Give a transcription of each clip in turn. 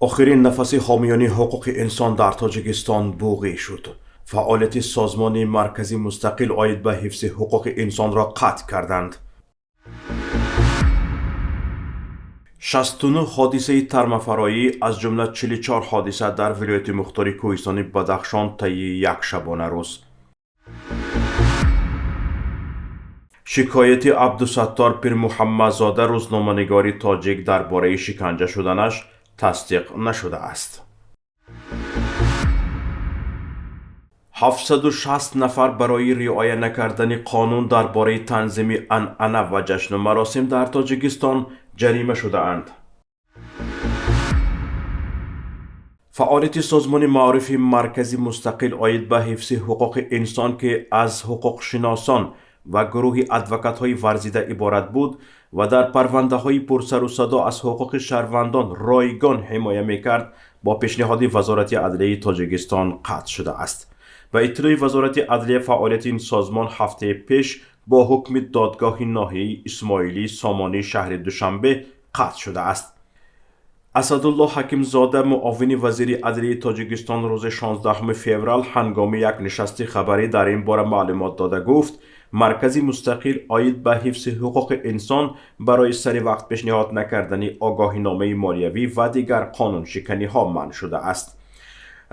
Охирин нафаси ҳомиёни ҳуқуқи инсон дар Тоҷикистон буғӣ шуд. Фаъолияти созмони Маркази мустақил оид ба ҳифзи ҳуқуқи инсонро қатъ карданд. 69 ҳодисаи тармафароӣ, аз ҷумла 44 ҳодиса дар вилояти мухтори кӯҳистони Бадахшон таи як шабонарӯз. Шикояти Абдусаттор Пирмуҳаммадзода, рӯзноманигори тоҷик, дар бораи шиканҷа шуданаш тасдиқ нашудааст. 760 нафар барои риоя накардани қонун дар бораи танзими анъана ва ҷашну маросим дар Тоҷикистон ҷарима шудаанд. Фаъолияти созмони маорифи Маркази мустақил оид ба ҳифзи ҳуқуқи инсон, ки аз ҳуқуқшиносон ва гурӯҳи адвокатҳои варзида иборат буд ва дар парвандаҳои пурсару садо аз ҳуқуқи шаҳрвандон ройгон ҳимоя мекард, бо пешниҳоди Вазорати адлияи Тоҷикистон қатъ шудааст. Ба иттилои Вазорати адлия, фаъолияти ин созмон ҳафтаи пеш бо ҳукми додгоҳи ноҳияи Исмоилии Сомонии шаҳри Душанбе қатъ шудааст. Асадулло Ҳакимзода, муовини вазири адлияи Тоҷикистон, рӯзи 16 феврал ҳангоми як нишасти хабарӣ дар ин бора маълумот дода гуфт, Маркази мустақил оид ба ҳифзи ҳуқуқи инсон барои сари вақт пешниҳод накардани огоҳиномаи молиявӣ ва дигар қонуншиканиҳо манъ шудааст.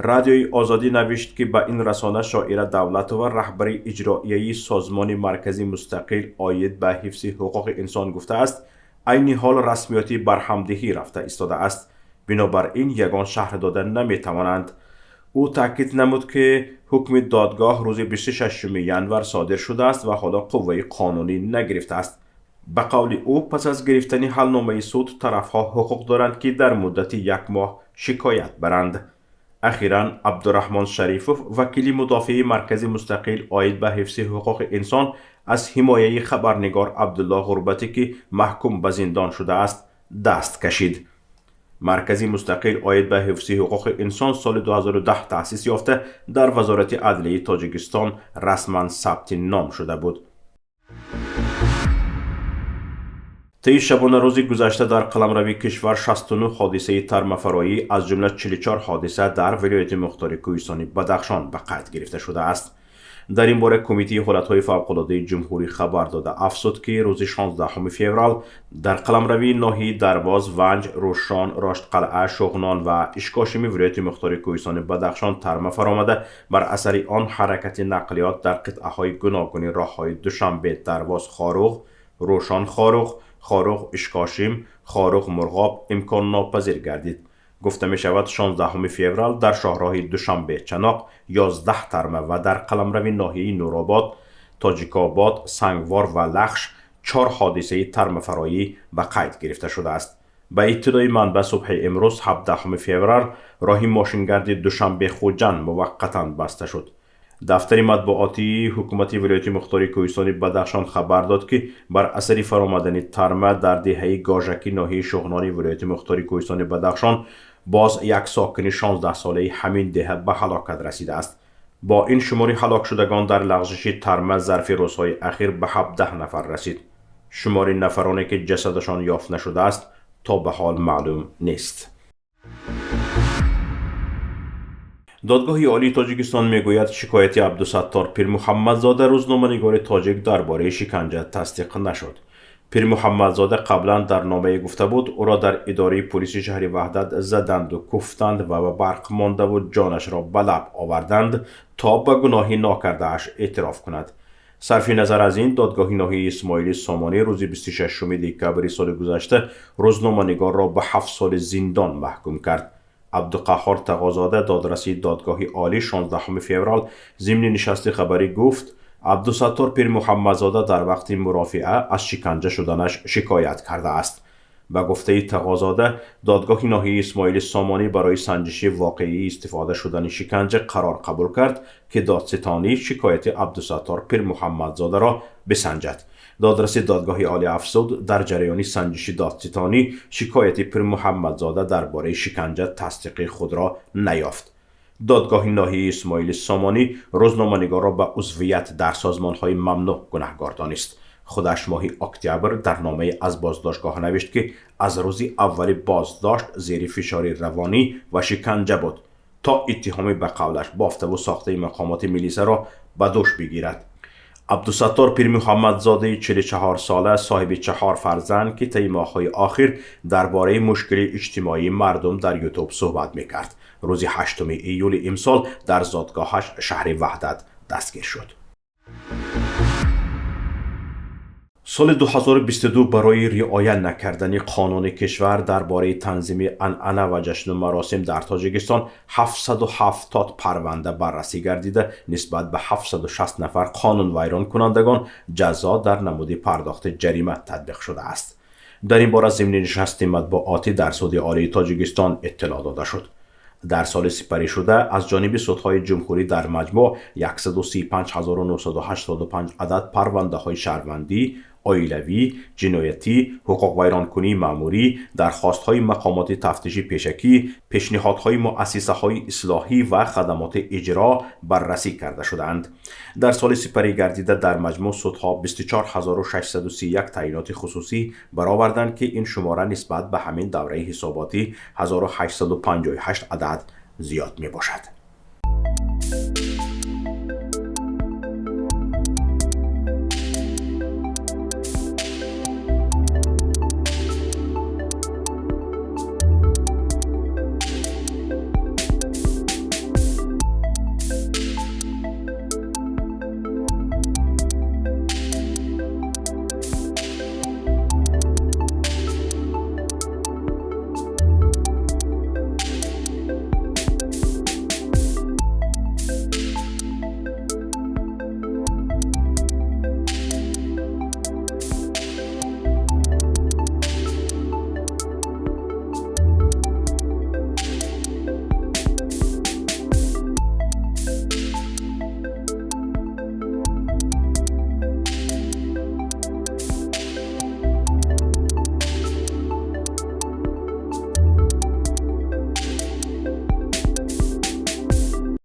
Радиои Озодӣ навишт, ки ба ин расона Шоира Давлатова, раҳбари иҷроияи созмони Маркази мустақил оид ба ҳифзи ҳуқуқи инсон, гуфтааст, айни ҳол расмиёти барҳамдиҳӣ рафта истодааст, бинобар ин ягон шарҳ дода наметавонанд. Ӯ таъкид намуд, ки ҳукми додгоҳ рӯзи 26 январ содир шудааст ва ҳоло қувваи қонунӣ нагирифтааст. Ба қавли ӯ, пас аз гирифтани ҳалномаи суд тарафҳо ҳуқуқ доранд, ки дар муддати як моҳ шикоят баранд. Ахиран Абдураҳмон Шарифов, вакили мудофеи Маркази мустақил оид ба ҳифзи ҳуқуқи инсон, аз ҳимояи хабарнигор Абдулло Ғурбатӣ, ки маҳкум ба зиндон шудааст, даст кашид. Маркази мустақил оид ба ҳифзи ҳуқуқи инсон соли 2010 таъсис ёфта, дар Вазорати адлияи Тоҷикистон расман сабти ном шуда буд. Таи шабонарӯзи гузашта дар қаламрави кишвар 69 ҳодисаи тармафароӣ, аз ҷумла 44 ҳодиса дар вилояти мухтори кӯҳистони Бадахшон ба қайд гирифта шудааст. Дар ин бора Кумитаи ҳолатҳои фавқулодаи ҷумҳурӣ хабар дода афзуд, ки рӯзи 16 феврал дар қаламравии ноҳияи Дарвоз, Ванҷ, Рӯшон, Роштқалъа, Шуғнон ва Ишкошими вилояти мухтори кӯҳистони Бадахшон тарма фаромада, бар асари он ҳаракати нақлиёт дар қитъаҳои гуногуни роҳҳои Душанбе, Дарвоз, Хоруғ, Рӯшон, Хоруғ, Хоруғ, Ишкошим, Хоруғ, Мурғоб имконнопазир гардид. Гуфта мешавад, 16 феврал дар шоҳроҳи Душанбе Чаноқ 11 тарма ва дар қаламрави ноҳияи Нуробод, Тоҷикобод, Сангвор ва Лахш чор ҳодисаи тармафароӣ ба қайд гирифта шудааст. Ба иттилои манбаъ, субҳи имрӯз, 17 феврал, роҳи мошингарди Душанбе Хуҷанд муваққатан баста шуд. Дафтари матбуотии ҳукумати вилояти мухтори кӯҳистони Бадахшон хабар дод, ки бар асари фаромадани тарма дар деҳаи Гожаки ноҳияи Шуғнони вилояти мухтори кӯҳистони Бадахшон боз як сокини 16-солаи ҳамин деҳа ба ҳалокат расидааст. Бо ин шумори ҳалокшудагон дар лағзиши тарма зарфи рӯзҳои ахир ба 17 нафар расид. Шумори нафароне, ки ҷасадашон ёфт нашудааст, то ба ҳол маълум нест. Додгоҳи Олии Тоҷикистон мегӯяд, шикояти Абдусаттор Пирмуҳаммадзода, рӯзноманигори тоҷик, дар бораи шиканҷа тасдиқ нашуд. Пирмуҳаммадзода қаблан дар номае гуфта буд, ӯро дар идораи пулиси шаҳри Ваҳдат заданду куфтанд ва ба барқ мондаву ҷонашро ба лаб оварданд, то ба гуноҳи нокардааш эътироф кунад. Сарфи назар аз ин, додгоҳи ноҳияи Исмоили Сомонӣ рӯзи 26 декабри соли гузашта рӯзноманигорро ба 7 соли зиндон маҳкум кард. Абдуқаҳҳор Тағозода, додраси додгоҳи олӣ, 16 феврал зимни нишасти хабарӣ гуфт, Абдусаттор Пирмуҳаммадзода дар вақти мурофиа аз шиканҷа шуданаш шикоят кардааст. Ба гуфтаи Тағозода, додгоҳи ноҳияи Исмоили Сомонӣ барои санҷиши воқеии истифода шудани шиканҷа қарор қабул кард, ки додситонӣ шикояти Абдусаттор Пирмуҳаммадзодаро бисанҷад. Додраси додгоҳи олӣ афзуд, дар ҷараёни санҷиши додситонӣ шикояти Пирмуҳаммадзода дар бораи шиканҷа тасдиқи худро наёфт. Додгоҳи ноҳияи Исмоили Сомонӣ рӯзноманигорро ба узвият дар созмонҳои мамнӯъ гунаҳгор донист. Худаш моҳи октябр дар номае аз боздоштгоҳ навишт, ки аз рӯзи аввали боздошт зери фишори равонӣ ва шиканҷа буд, то иттиҳоми ба қавлаш бофтаву сохтаи мақомоти милисаро ба дӯш бигирад. Абдусаттор Пирмуҳаммадзодаи 44-сола, соҳиби чаҳор фарзанд, ки таи моҳҳои охир дар бораи мушкили иҷтимоии мардум дар Ютуб суҳбат мекард, рӯзи 8 июли имсол дар зодгоҳаш, шаҳри Ваҳдат, дастгир шуд. Соли 2022 барои риоя накардани қонуни кишвар дар бораи танзими анъана ва ҷашну маросим дар Тоҷикистон 770 парванда баррасӣ гардида, нисбат ба 760 нафар қонунвайронкунандагон ҷазо дар намуди пардохти ҷарима татбиқ шудааст. Дар ин бора зимни нишасти матбуотӣ дар Суди Олии Тоҷикистон иттилоъ дода шуд. Дар соли сипаришуда аз ҷониби судҳои ҷумҳурӣ дар маҷмӯъ 135985 адад парвандаҳои шаҳрвандӣ, оилавӣ, ҷиноятӣ, ҳуқуқвайронкунии маъмурӣ, дархостҳои мақомоти тафтиши пешакӣ, пешниҳодҳои муассисаҳои ислоҳӣ ва хадамоти иҷро баррасӣ карда шудаанд. Дар соли сипарӣ гардида дар маҷмӯъ судҳо 24631 таъиноти хусусӣ бароварданд, ки ин шумора нисбат ба ҳамин давраи ҳисоботӣ 1858 адад зиёд мебошад.